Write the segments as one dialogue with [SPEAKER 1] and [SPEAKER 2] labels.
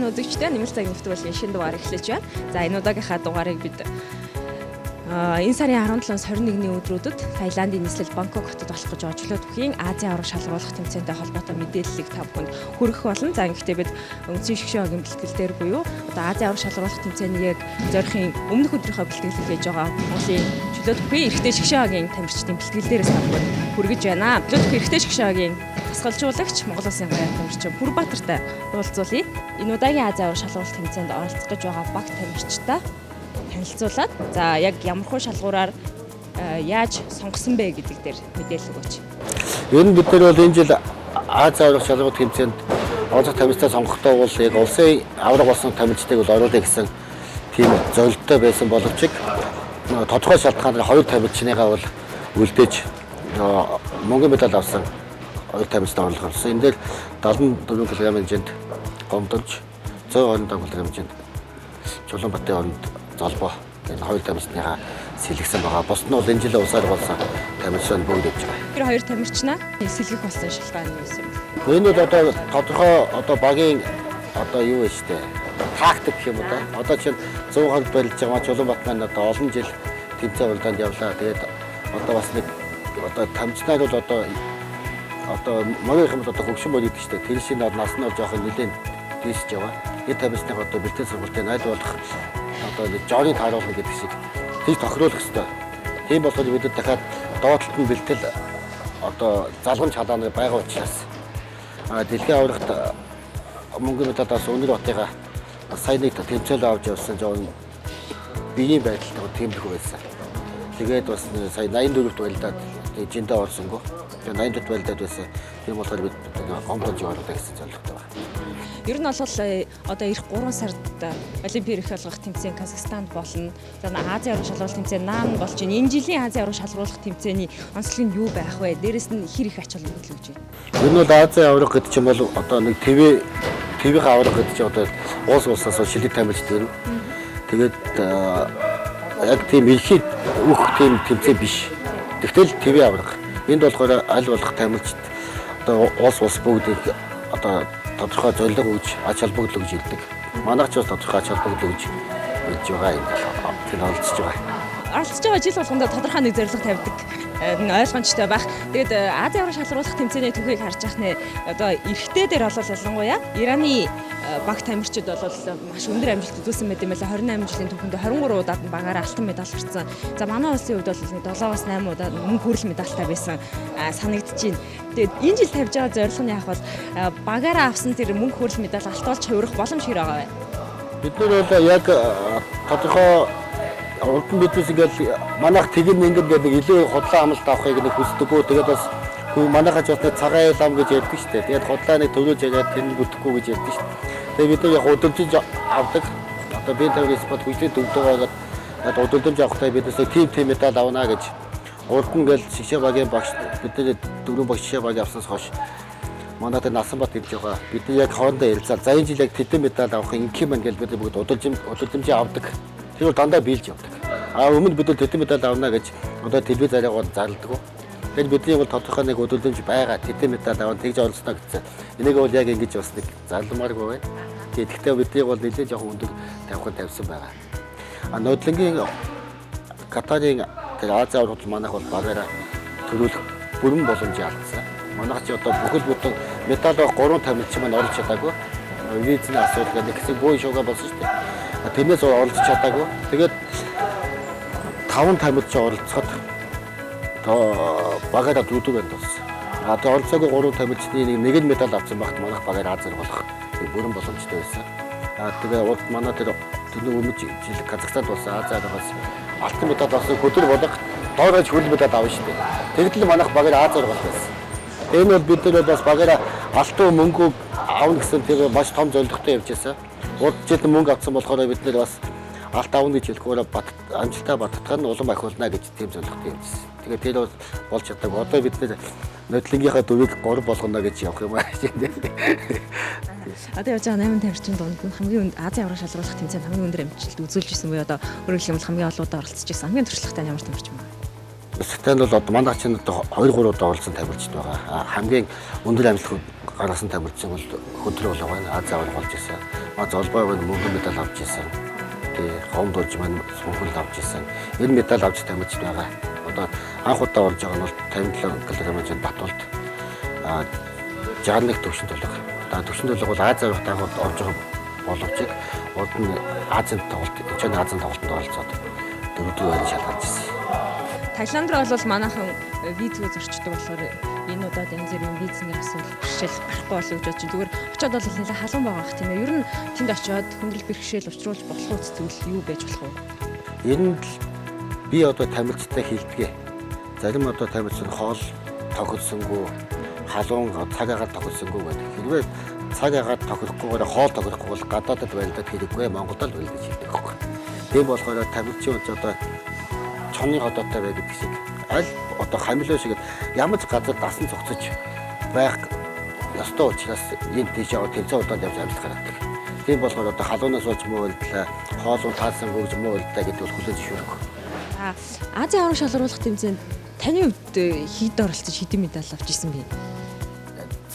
[SPEAKER 1] Байцгаана үзэгчдээ, нэмэлт цагийн нэвтрүүлгийн шинэ дугаар эхлэж байна. За, энэ удаагийнхаа дугаарыг бид энэ сарын 17-аас 21-ний өдрүүдэд Таиландын нийслэл Бангкок хотод болох гэж байгаа чөлөө түүхийн Азийн аварга шалгаруулах тэмцээнтэй холбоотой мэдээллийг та бүхэнд хүргэх болно. За, ингэхдээ бид үндсэн шгшээ багийн бэлтгэл дээр буюу одоо Азийн аварга шалгаруулах тэмцээний яг зорихын өмнөх өдрийнхөө бэлтгэлийг хийж байгаа Монголын чөлөө түүхийн эрэгтэй шгшээ багийн тамирчдын бэлтгэл дээрээс та бүхэнд хүргэж байна. Чөлөө түүхийн эрэгтэй шгшээ багийн тасгалжуулагч Монгол Улсын гаяа тамирчин Пүрбаатартай уулзуулъя. Энэ удаагийн Азийн аварга шалгаруулах тэмцээнд оролцох гэж байгаа баг тамирчдаа танилцуулаад, за, яг ямархуу шалгуураар яаж сонгосон бэ гэдэг дээр мэдээлэл өгөөч.
[SPEAKER 2] Ер нь бид нар бол энэ жил Азийн аварга шалгаруулах тэмцээнд оролцох тамирчдаа сонгохдоо бол яг улсын аварга болсон тамирчдыг бол оруулъя гэсэн тийм зорилттой байсан боловч тодорхой шалтгаанаар хоёр тамирчныгаа бол үлдээж, мөнгөн медаль авсан хоёр тамирчдаа оруулах болсон. Энэ дээр 74 кг хэмжээнд Гомдолж, 127 кг хэмжээнд Чулуунбатын оронд Золбоо энэ хоёр тамирчныгаа сэлгэсэн байгаа. Бусд нь бол энэ жил улсаар болсон тамирчин бүгд явж байгаа.
[SPEAKER 1] Тэр хоёр тамирчнаа сэлгэх болсон шалтгаан нь юу юм бэ?
[SPEAKER 2] Энэ бол одоо тодорхой одоо багийн одоо юу вэ штэ, тактик гэх юм уу да. Одоо чинь 120 барилж байгаа Чулуунбат маань одоо олон жил тэмцээн уралдаанд явлаа. Тэгээд одоо бас нэг одоо тамирчнаар бол одоо морь юм бол одоо хөгшин морь гэдэг штэ. Тэр шинэ нас нь бол жоохон нэлээд дээшж яваа. Энэ тамирчныг одоо бэлтгэл сургалтын аль болох одоо нэг жорыг тааруулна гэдэг шиг тийж тохируулах ёстой. Тийм болохоор бид дахиад доотлолт нь бэлтгэл одоо залгамж халааны байгаа учраас дэлхийн аваргад мөнгөн медалаас Өнөр Батыга сая нэг тэмцээл авч явсан жоон биеийн байдалтай тэмдэх байсан. Тэгээд бас сая 84-т байлдаад жиндээ орсонгүй. Тэгээд 84-т байлдаад байсан. Тийм болохоор бид гомдож оруулаа гэсэн зорилготой байна.
[SPEAKER 1] Ер нь бол одоо ирэх 3 сард Олимпийн эрх болгох тэмцээн Казахстанд болно. За, Азийн аварга шалгаруулах тэмцээн Наан болж байна. Энэ жилийн Азийн аварга шалгаруулах тэмцээний онцлог нь юу байх вэ? Дээрэс нь хэр их ач холбогдол өгч байна?
[SPEAKER 2] Ер нь бол Азийн аварга гэдэг чинь бол одоо нэг ТV-ийн аварга гэдэг чинь одоо улс улсаас шилдэг тамирчид ирнэ. Тэгээд яг тийм эрхийг өгөх тийм тэмцээн биш. Тэгтэл ТV аварга. Энд болохоор аль болох тамирчид одоо улс улс бүгд одоо тодорхой зорилго өгж, ач холбогдол өгж ирдэг. Манайх ч бас тодорхой ач холбогдол өгж ирж байгаа юм. Тэр оролцож байгаа.
[SPEAKER 1] Оролцож байгаа жил болгондоо тодорхой нэг зорилго тавьдаг ойлгомжтой байх. Тэгээд Азийн аварга шалгаруулах тэмцээний түүхийг харж явах нэ одоо эрэгтэй дээр бол ялангуяа Ираны баг тамирчид бол маш өндөр амжилт үзүүлсэн байт юм байна. 28 жилийн түүхэнд 23 удаад нь багаараа алтан медаль авсан. За, манай улсын хувьд бол 7-оос 8 удаа мөнгө хүрэл медальтай байсан санагдаж байна. Тэгээд энэ жил тавьж байгаа зорилго нь яах бол багаараа авсан тэр мөнгө хүрэл медаль алт болж хувирах боломж хэр байгаа вэ?
[SPEAKER 2] Бид нар бол яг тодорхой урд нь биднес ингээл манайх тэгин ингэн гэдэг илүү худлаа амлалт авахыг нэг хүсдэггүй. Тэгээд бас манайхаа ч бас нэг цагаан лам гэж ярьдаг шүү дээ. Тэгээд худлаа нэг төрөөж яриад тэр нь бүтэхгүй гэж ярьдаг шүү дээ. Тэгээд бид нар яг өдөржиж авдаг. Одоо бие тавийн спорт хөгжлийн төвдөг байгаад яг өдөржиж авахдаа биднес тим медаль авна гэж урд нь ингээл шигшээ багийн багш бид нар дөрөв багш шигшээ багийн авснаас хойш манай тэр Насанбат ирж байгаа. Бид нар яг хоорондоо ярилцаад, за, энэ жил яг тэдэн медаль авах ингэх юм байна гэж бид бүгд удалжимжээ авдаг. Тэр бол дандаа биелж явдаг. А өмнө бид нар тэдэн медаль авна гэж одоо телевиз яриагаар зарладаг. Тэгэхээр бидний бол тодорхой нэг өдөлдөмж байгаа. Тэдэн медаль авна, тэгж оролцоно гэсэн. Энийг бол яг ингэж бас нэг зарламааргүй байна. Тэгэхдээ бидний бол нэлээд жоохон өндөр тавихад тавьсан байгаа. А нөдлөнгийн Катарын тэр Азийн аваргад манайх бол багаараа төрүүлэх бүрэн боломжийг алдсан. Манайх чи одоо бүхэл бүтэн медаль 3 тамирчин маань оролцож чадаагүй. Визний асуудал гэдэг нэг хэсэг буу шуга болсон шүү дээ. Тэрнээс оролцож чадаагүй. Тэгээд 5 тамирчин оролцоход одоо багаараа дөрөвдөг байнд болсон. А тэгээ оролцоогүй 3 тамирчны нэг нь медаль авсан багт манайх багаар Азийн болох бүрэн боломжтой байсан. А тэгээ урд манай тэр тэрний өмнө жил Казахстанд болсон Азийн аваргаас алтан медаль авсан хөдөр болго доорож хөл медаль авна шүү дээ. Тэгтэл манайх багаар Азийн аварга байсан. Энэ бол бид нар бас багаараа алтан мөнгө авна гэсэн тэр маш том зорилготой явж байсан. Урд жил мөнгө авсан болохоор бид нар бас алт авна гэж хэлэхгүйгээр амжилтаа баттгах нь улам ахиулна гэж тийм зорилготой явжсэн. Тэгээд тэр бол болж чадаагүй. Одоо бид нар нодлонгийнхаа дөрвийг 3 болгоно гэж явах юм аа.
[SPEAKER 1] Одоо явж байгаа 8 тамирчин дунд нь хамгийн Азийн аварга шалгаруулах тэмцээнд хамгийн өндөр амжилт үзүүлж ирсэн буюу одоо өөрөөр хэлбэл хамгийн олон удаа оролцож ирсэн хамгийн туршлагатай нь ямар тамирчин бэ?
[SPEAKER 2] Сэтэн бол одоо манай чинь одоо 2 3 удаа оролцсон тамирчид байгаа. Хамгийн өндөр амжилт гаргасан тамирчин бол хөдрөө болоо байна. Азийн аварга болж исэн. Маа золбой байна мөнгөн медаль авч исэн. Тэгээ гомд болж маань мөнгөн авч исэн. Энэ медаль авч тамирчин байгаа. Одоо анх удаа болж байгаа нь бол 57 кг-ын Батулд 61 төвшин тулга. Одоо төвшин тулга бол Азийн аваргад анх орж байгаа боловч урд нь Азийн тоглолт, энэ Азийн тоглолтод оролцоод дөрөвдүгээр байрны шалгалж ирсэн.
[SPEAKER 1] Таиланд руу бол манайхан визгүй зорчдог болохоор энэ удаад янз бүрийн визний асуудал бэрхшээл гарахгүй болов гэж бодож байна. Зүгээр очиод бол нэлээд халуун байгаа бах тийм ээ. Ер нь тэнд очиод хүндрэл бэрхшээл учруулж болох зүйл юу байж болох вэ?
[SPEAKER 2] Ер нь л би одоо тамирчтай хилдэгэ. Зарим одоо тамирчин хоол тохирсонгүй, халуун цаг агаар тохирсонгүй гэдэг. Хэрвээ цаг агаар тохирохгүйгээр хоол тохирохгүй бол гадаадд барилдаад хэрэггүй, Монголд л барилдаж хийдэг байхгүй. Тийм болохоор тамирчин одоо чонны годоотой бай гэдэг шиг аль одоо хамилуу шиг ямар ч газар дасан зогсож байх ёстой учраас энэ тийш яваа тэмцээн удаад явж амжилт гаргадаг. Тийм болохоор одоо халуунаас болж муу байлдлаа, хоолун таасангүй гэж муу байлдлаа гэдэг бол хүлээж зөвшөөрөхгүй.
[SPEAKER 1] За, Азийн аварга шалгаруулах тэмцээнд таны хувьд хэд оролцож хэдэн медаль авч ирсэн бэ?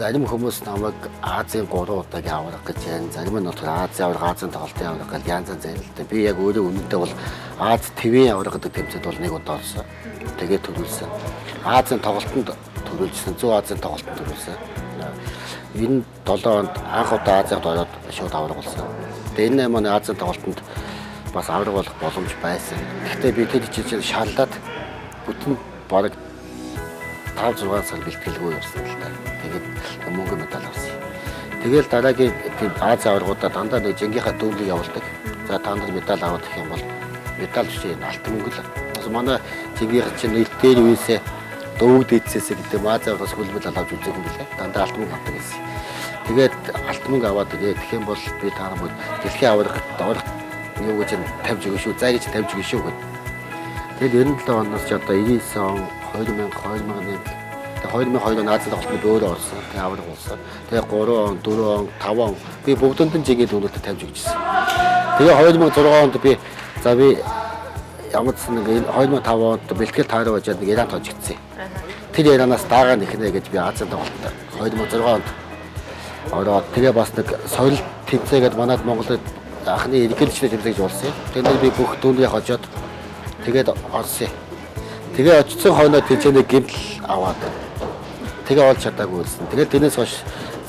[SPEAKER 2] Зарим хүмүүс намайг Азийн 3 удаагийн аварга гэж байна. Зарим нь болохоор Азийн аварга, Азийн тоглолтын аварга гэж янз янз ярилдаг. Би яг өөрөө үнэндээ бол Аз твийн аварга гэдэг тэмцээнд бол нэг удаа орсон. Тэгээд төрүүлсэн. Азийн тоглолтод төрүүлсэн. Зүүн Азийн тоглолтод төрүүлсэн. 97 онд анх удаа Азиад ороод шууд аварга болсон. Тэгээд 98 оны Азийн тоглолтод бас аварга болох боломж байсан. Гэхдээ би тэр хичээлээр шаллаад бүтэн бараг 5-6 сар бэлтгэлгүй явсан л та. Тэгээд мөнгө медаль авсан. Тэгэл дараагийн тийм Азийн аваргуудаа дандаа нэг жингийнхаа дүүргийг явуулдаг. За та нар медаль аваад гэх юм бол медаль биш энэ алтан мөнгө л. Бас манай жингийнх чинь нэг дээр үесээ дөвөг дээдсээсээ гэдэг Азийн аваргаас хөл медаль авч үзээгүй юм билээ. Дандаа алтан мөнгө авдаг гэсэн. Тэгээд алтан мөнгө аваад ирээ. Тэгэх юм бол би та нар бүгд дэлхийн аваргад орох юу гэж тавьж өгнө шүү. За гэж тавьж өгнө шүү гэдэг. Тэгэл 97 оноос ч одоо 99 он, 2000, 2001, 2002 он Азийн тоглолтод өөрөө орсон. Тэгээ аварга болсон. Тэгээ 3 он, 4 он, 5 он би бүгдэнд нь жигээ дүнэлтэд тавьж өгчээсэн. Тэгээ 2006 онд би за би ямар ч нэг 2005 онд бэлтгэл тааруу байжаад нэг Иран хожигдсон. Тэр Иранаас дагаа нэхнэ гэж би Азийн тоглолтод 2006 онд ороод тэгээ бас нэг соёл тэмцээгээд манад Монголд анхны эргэлжлээ тэмцээ гэж болсон. Тэгээд би бүх дүнрээ хожоод тэгээд орсон. Тэгээ очсон хойноо тэнцэнэ гэмтэл аваад тэгээ олж чадаагүй байсан. Тэгээд тэрнээс хойш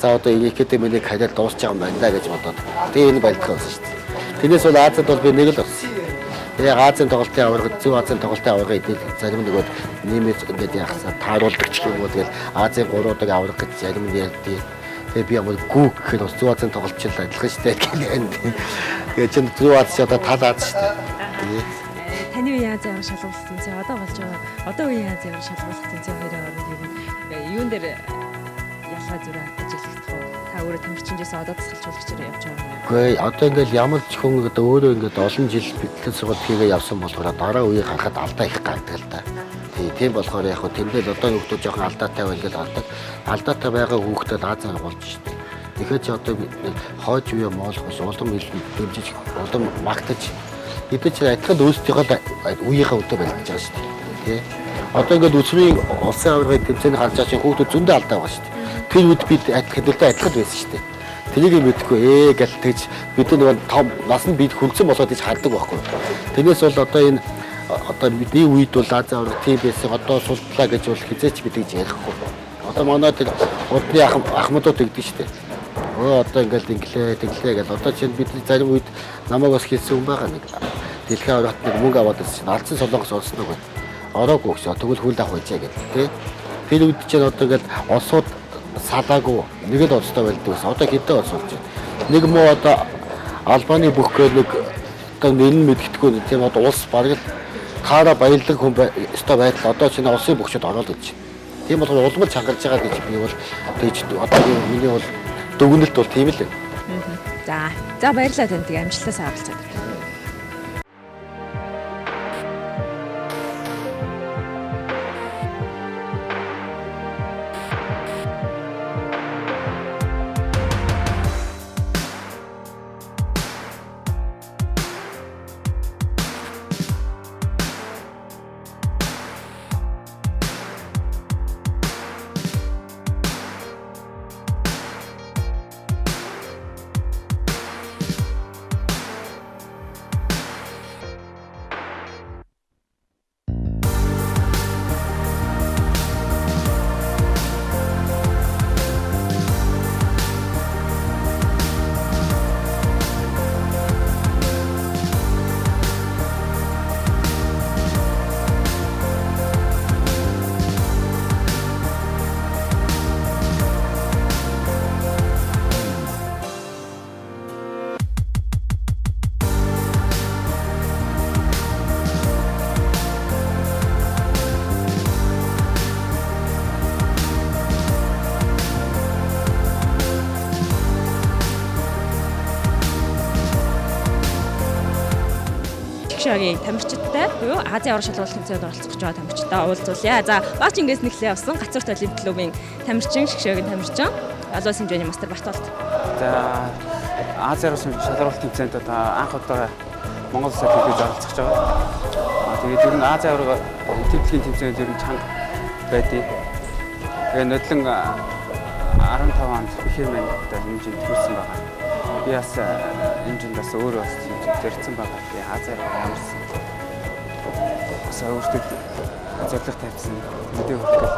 [SPEAKER 2] за одоо ихэд миний карьер дуусч байгаа юм байна да гэж бодоод тэгээ энэ баялгаа болсон шүү дээ. Тэрнээс бол Азад бол би нэг л болсон. Тэгээ Азийн тоглолтын аварга, Зүүн Азийн тоглолтын аварга идэл зарим нөгөө нэмээд ингээд яхасаа тааруулдаг ч юм уу тэгэл Азийн 3 удаагийн аварга гэж зарим нь ярьдیں۔ Тэгээ би ямар гүү гэхээр бас Зүүн Азийн тоглолт чинь л адилхан шүү дээ гэх юм. Тэгээ чинь Зүүн Аз ч одоо тал Аз шүү дээ. Тэгээ
[SPEAKER 1] Таны үеийн Азийн аварга шалгаруулах тэмцээн одоо болж байгаа одоо үеийн Азийн аварга шалгаруулах тэмцээн хоёрын хооронд ер нь юун дээр ялгаа зүрэ ажиглагдах вэ? Та өөрөө тамирчинжээс одоо тасгалжуулагчаар явж байгаа юм.
[SPEAKER 2] Үгүй одоо ингээл ямар ч хүн одоо өөрөө ингээд олон жил бэлтгэл сургалт хийгээ явсан болохоор дараа үеийг харахад алдаа их гардаг л да. Тийм болохоор яг хөө тэндэл одоо хүүхдүүд жоохон алдаатай байл гэж гардаг. Алдаатай байгаа хүүхдэд Аз арга болж штэ. Тэгэхээр чи одоо хойч үе моолох биш улам илүү дэмжиж улам магтаж бид чи адилхан өөрсдийнхөө үеийнхээ өдөө барилдаж байгаа шүү дээ. Тий. Одоо ингээд өсвөрийн улсын аваргын тэмцээний харж байгаа чинь хүүхдүүд зөндөө алдаа байгаа шүү дээ. Тэр үед бид адилхан адилхан байсан шүү дээ. Тэрийг мэдэхгүй гэл тэгж бид нөгөө том нас нь бид хөлцөн болоод гэж хардаг байхгүй. Тэрнээс бол одоо энэ одоо бидний үед бол Азийн аварга тийм байсан одоо сулдлаа гэж бол хизээч бид гэж ярихгүй. Одоо манай тэр урдны ахмадууд тэгдэг шүү дээ. Өө одоо ингээл инглээ тэглээ гэл одоо чинь бидний зарим үед намайг бас хэлсэн хүн байгаа нэг дэлхийн аваргад нэг мөнгө аваад ирсэн чинь алдсан солонгос орсон уу гэд ороогүй гэсэн. Тэгвэл хүл авах байжээ гэл тий. Тэр үед чинь одоо ингээл улсууд салаагүй нэг л улстай байлдаг байсан. Одоо хэдэн улс болж байна. Нэг муу одоо Албаны бүх гээл нэг одоо нэр нь мэдгэдэггүй тийм одоо улс бараг л таараа баялаг хүн өстой байдал одоо чинь улсын бөхчөд ороод ирж байна. Тийм болохоор улмал чангарч байгаа гэж би бол тэгж одоо миний бол дүгнэлт бол тийм л байна.
[SPEAKER 1] За. За баярлалаа танд амжилтаас авалцаад. шигшээгийн тамирчидтай буюу Азийн аварга шалруулах тэмцээнд оролцох гэж байгаа тамирчидтай уулзуулъя. За, багч ингээс нэхлээ явсан Гацуурт Олимп клубын тамирчин, шигшээгийн тамирчин олон улсын хэмжээний мастер Бартолд.
[SPEAKER 3] За, Азийн аварга шалруулах тэмцээнд одоо анх удаага Монгол улсад төлөөлж оролцож байгаа. Тэгээд ер нь Азийн аварга тэмцээний тэмцээнд ер нь чанга байдیں۔ Тэгээд нодлон 15 онд Бэхэмэн одоо хэмжээнд төрсэн байгаа. Би бас хэмжээнд бас өөрөө бас зорьсон байгаа. Тэгээ Азийн аварга ямарсан. Бас өөртөө зорилго тавьсан. Мэдээ хүртэл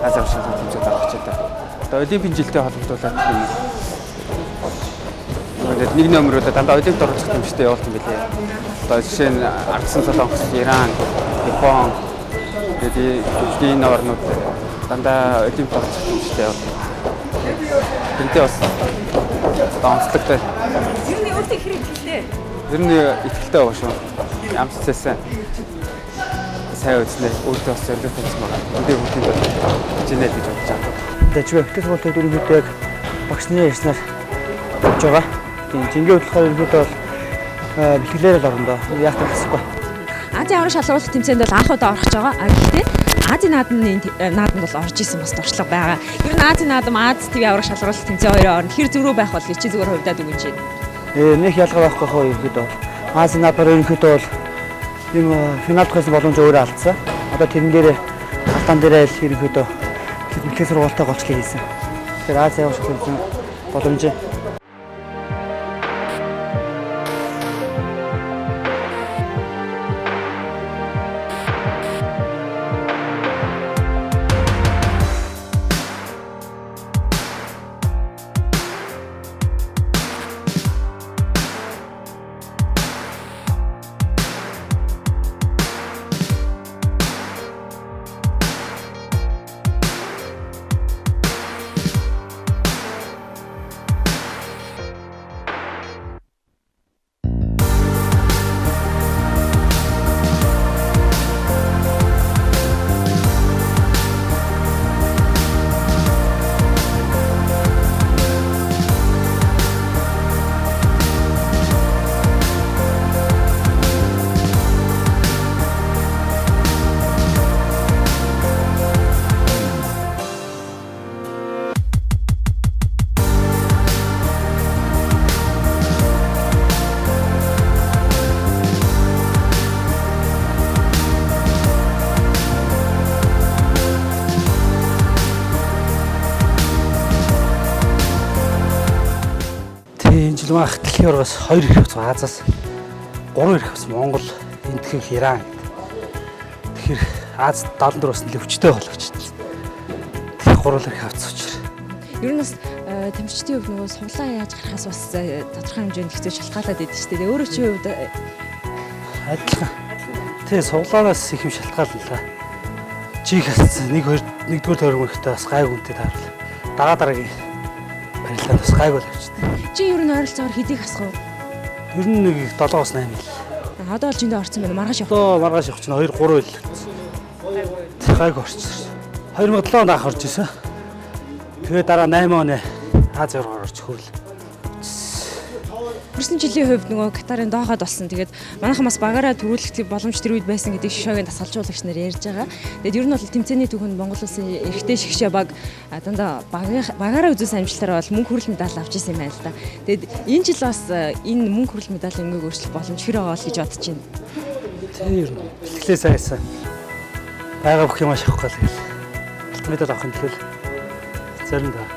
[SPEAKER 3] Азийн аварга шалралт тэмцээнд орох гэж байна. Одоо олимпийн жилтэй холбогдуулаад юм. Тэгээд нэг номероо дандаа олимпиад оролцох тэмцээтэй явуулт юм билээ. Одоо жишээ нь Ардсан Солонгос, Иран, Япон тэгээд энэ орнууд дандаа олимпиад оролцох тэмцээтэй явуулт. Тэнтэй бас одоо онцлогтой.
[SPEAKER 1] Ер нь өөртөө хэр итгэлтэй?
[SPEAKER 3] Ер нь итгэлтэй байгаа шүү. Ямар ч цайсан сайн үзнэ. Өөртөө бас зорилго тавьсан байгаа. Мэдээ хүртэн бол хичээнэ гэж бодож байгаа.
[SPEAKER 4] Дажгүй бэлтгэл сургалтад ерөнхийдөө яг багш нарын ярьснаар явж байгаа. Тийм жингээ хөтлөхөөр ерөнхийдөө бол бэлтгэлээр л орно доо. Яг так хэсэггүй.
[SPEAKER 1] Азийн аварга шалруулах тэмцээнд бол анх удаа орох гэж байгаа. Гэхдээ Азийн наадмын наадамд бол орж исэн бас туршлага байгаа. Ер нь Азийн наадам, Аз ТV аварга шалруулах тэмцээн хоёрын хооронд хэр зөрүү байх бол гэж чи зүгээр хувьдаад өгч байна.
[SPEAKER 4] Нэг ялгаа байхгүй хоо ерөнхийдөө бол. Азийн наадмаар ерөнхийдөө бол юм финалд гарсан боломж өөрөө алдсан. Одоо тэрэн дээр алдаан дээрээ л ерөнхийдөө бэлтгэл сургалтаа голчлыг хийсэн. Тэгэхээр Азийн аварга шалруулсан боломж. Энэ жил манайх дэлхийн аваргаас 2 ирэх авсан Азиас 3 ирэх авсан Монгол, Энэтхэг, Иран гэдэг. Тэгэхээр Аз 74 бас нэлээд хүчтэй боловч. Тэр 3 ирэх авсан учраас.
[SPEAKER 1] Ер нь бас тамирчдын хувьд нөгөө сувлаа яаж гарахаас бас тодорхой хэмжээнд хэцүү шалтгаалаад идэв шүү дээ. Өөрөө чи хувьд
[SPEAKER 4] адилхан. Тий, сувлаанаас их юм шалтгаална л да. Чих асцсан 1 2 1-р тойрог мөрхтөө бас гайг үнэтэй таарл. Дараа дараагийн барилдаад бас гайг боловч.
[SPEAKER 1] Чи ер нь ойролцоогоор хэдийг хасах вэ?
[SPEAKER 4] Ер нь нэг 7-оос 8 ил.
[SPEAKER 1] Одоо бол жиндээ орсон байна. Маргааш явах.
[SPEAKER 4] Одоо маргааш явах чинь 2 3 ил. Гайг орчихсон. 2007 онд анх орж исэн. Тэгээ дараа 8 оны Азийн аваргаар орж хөрөл.
[SPEAKER 1] Өнгөрсөн жилийн хувьд нөгөө Катарын Дохад болсон. Тэгээд манайхан бас багаараа төрүүлэх боломж тэр үед байсан гэдгийг шишөөгийн дасгалжуулагч нар ярьж байгаа. Тэгээд ер нь бол тэмцээний түүхэнд Монгол улсын эрэгтэй шигшээ баг дандаа багаараа үзүүлсэн амжилтаараа бол мөнгө хүрэл медаль авч ирсэн юм байна л да. Тэгээд энэ жил бас энэ мөнгө хүрэл медалийн өнгөийг өөрчлөх боломж хэр байгаа бол гэж бодож байна.
[SPEAKER 4] Тийм ер нь бэлтгэлээ сайн хийсэн. Байгаа бүх юм ашиглах гал гэл. Алтан медаль авахын төлөө зарим даа.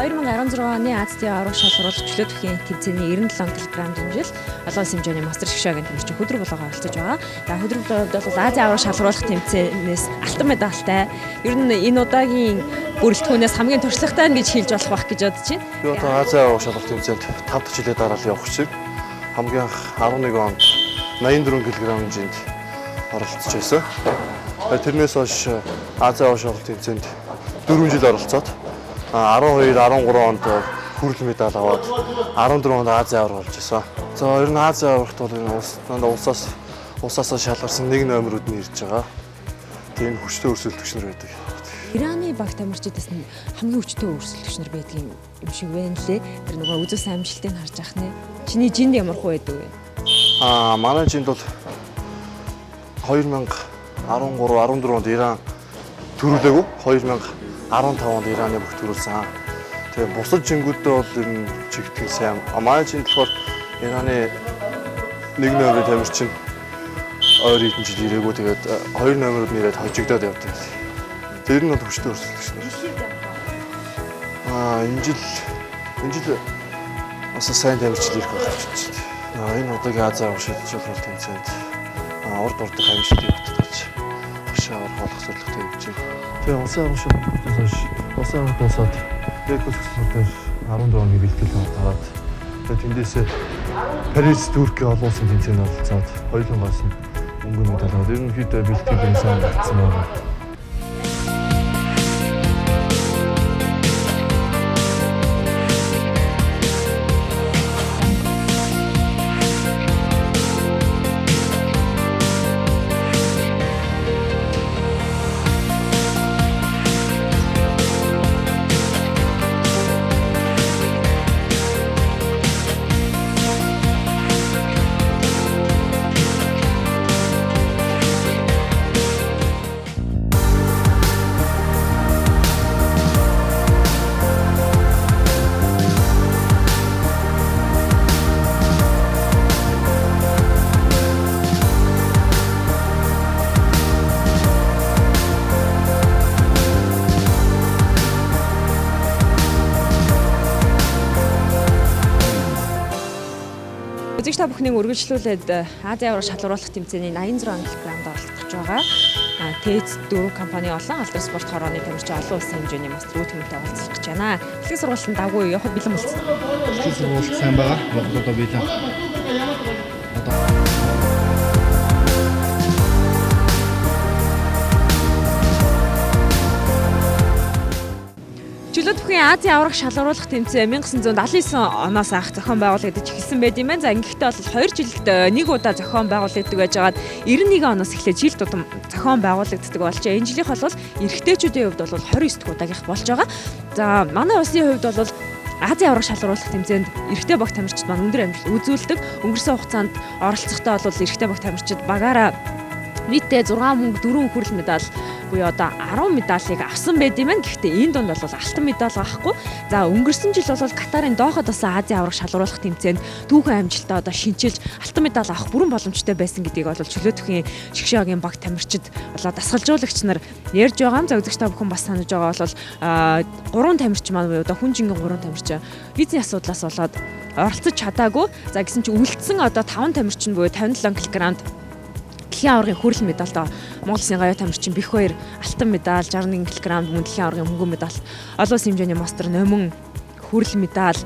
[SPEAKER 1] 2016 оны Аз ТV аварга шалруулах чөлөө төвхийн тэмцээний 97 кг дэмжил олон улсын хэмжээний мастер шигшээгийн тамирчин Хөдрөг булаагаа оролцож байгаа. За Хөдрөг булаагийн хувьд бол Азийн аварга шалруулах тэмцээнээс алтан медальтай. Ер нь энэ удаагийн бүрэлдэхүүнээс хамгийн туршлагатай нь гэж хэлж болох байх гэж бодож байна.
[SPEAKER 5] Би одоо Азийн аварга шалралт тэмцээнд 5 дахь жилээ дараалал явах шиг хамгийн анх 11 онд 84 кг хэмжээнд оролцож байсан. Тэрнээс хойш Азийн аварга шалралт тэмцээнд 4 жил оролцоод 12, 13 онд хүрэл медаль аваад 14 онд Азийн аварга болж исэн. За ер нь Азийн аваргт бол энэ улс дандаа улсаасаа шалгарсан нэг номерууд нь ирж байгаа. Тийм хүчтэй өрсөлдөгч нар байдаг.
[SPEAKER 1] Ираны баг тамирчидаас нь хамгийн хүчтэй өрсөлдөгч нар байдаг юм шиг байна лээ. Тэр нөгөө үзүүлсэн амжилтыг харж ах нэ. Чиний жинд ямар хүү байдаг вэ?
[SPEAKER 5] Манай жинд бол 2013 14 онд Иран төрүүлээгүй. 2015 онд Ираны бүх төрүүлсэн. Тэгээ бусад жингүүддээ бол ер нь чигтгэн сайн. Манай жинд болохоор Ираны нэг номерын тамирчин ойр хэдэн жил ирээгүй. Тэгээд хоёр номерууд нь ирээд хожигдоод явдаг. Тэр нь бол хүчтэй өрсөлдөгч нар. Энэ жил бас сайн тамирчин ирэх байх гэж бодож байна. Энэ удаагийн Азийн аварга шалралт тэмцээнд урд урдах амжилтыг баталгаж хашаа авах болох зорилготой явж байна. Тэгээ улсын аварга шалралтаас хойш улсын аварга дуусаад Рекорд дээр 14 оны бэлтгэл гараад тэгээ тэндээсээ Парис, Турки олон улсын тэмцээнд оролцоод хоёулангаас нь мөнгө медаль аваад ерөнхийдөө бэлтгэл сайн гарсан байна.
[SPEAKER 1] Үзэгч та бүхнийг үргэлжлүүлээд Азийн аварга шалгаруулах тэмцээний 86 кг-д оролцож байгаа ТЭЦ 4 компани олон алдар спорт хорооны тамирчин олон улсын хэмжээний мастер үе түмэнтэй оролцох гэж байна. Бэлтгэл сургалтанд давгүй явахад бэлэн болсон.
[SPEAKER 6] Бэлтгэл сургалт сайн байгаа. Явахад одоо бэлэн.
[SPEAKER 1] Чөлөө бүхэн Азийн аварга шалгаруулах тэмцээн 1979 оноос анх зохион байгуулагдаж эхэлсэн байт юм байна. За ингэхдээ бол 2 жилд нэг удаа зохион байгуулагддаг байжгаад 91 оноос эхлээд жил тутам зохион байгуулагддаг болжээ. Энэ жилийнх бол эрэгтэйчүүдийн хувьд бол 29 дахь удаагийнх болж байгаа. За манай улсын хувьд бол Азийн аварга шалгаруулах тэмцээнд эрэгтэй баг тамирчид маань өндөр амжилт үзүүлдэг. Өнгөрсөн хугацаанд оролцохдоо бол эрэгтэй баг тамирчид багаараа нийтдээ 6 мөнгө 4 хүрэл медаль буюу одоо 10 медалийг авсан байт юм байна. Гэхдээ энэ дунд бол алтан медаль авахгүй. За өнгөрсөн жил бол Катарын Дохад болсон Азийн аварга шалгаруулах тэмцээнд түүхэн амжилтаа одоо шинчилж алтан медаль авах бүрэн боломжтой байсан гэдгийг бол чөлөөтөхийн шигшээгийн баг тамирчид болоо дасгалжуулагч нар ярьж байгаа юм. За үзэгч та бүхэн бас санаж байгаа бол 3 тамирчин маань буюу одоо хүн жингийн 3 тамирчин визийн асуудлаас болоод оролцож чадаагүй. За гэсэн чинь үлдсэн одоо 5 тамирчин буюу 57 кг-нд дэлхийн аваргын хүрэл медальд Монгол улсын гавьяа тамирчин Бэх хоёр алтан медаль, 61 кг мөн дэлхийн аваргын мөнгөн медаль, олон улсын хэмжээний мастер Номин хүрэл медаль,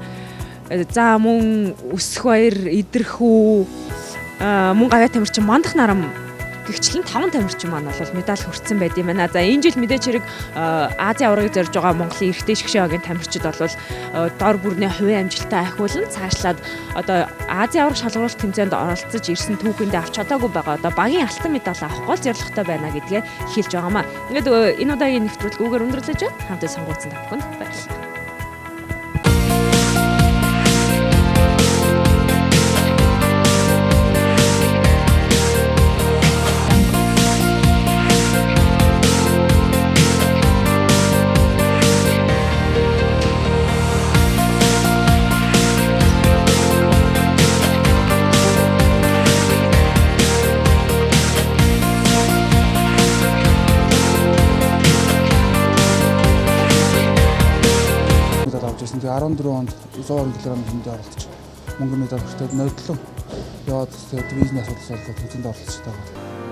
[SPEAKER 1] за мөн Өсөх баяр, Идэрхүү, мөн гавьяа тамирчин Мандах нарам гэгчлэн 5 тамирчин маань бол медаль хүртсэн байд юм байна. За энэ жил мэдээч хэрэг Азийн аваргыг зорж байгаа Монголын эрэгтэй шигшээгийн тамирчид бол дор бүрний хувийн амжилтаа ахиулан цаашлаад одоо Азийн аварга шалгаруулах тэмцээнд оролцож ирсэн түүхэндээ авч чадаагүй байгаа одоо багийн алтан медаль авах гол зорилготой байна гэдгээ хэлж байгаамаа. Ингээд энэ удаагийн нэвтрүүлэг үүгээр өндөрлөж байна. Хамтдаа сонгууцсан та бүхэнд баярлалаа.
[SPEAKER 7] Тэгээ 14 онд 120 кг хэмжээнд оролцож мөнгө медаль хүртээд нодлон яваад тэгээд визний асуудал болоод тэмцээнд оролцож байгаа.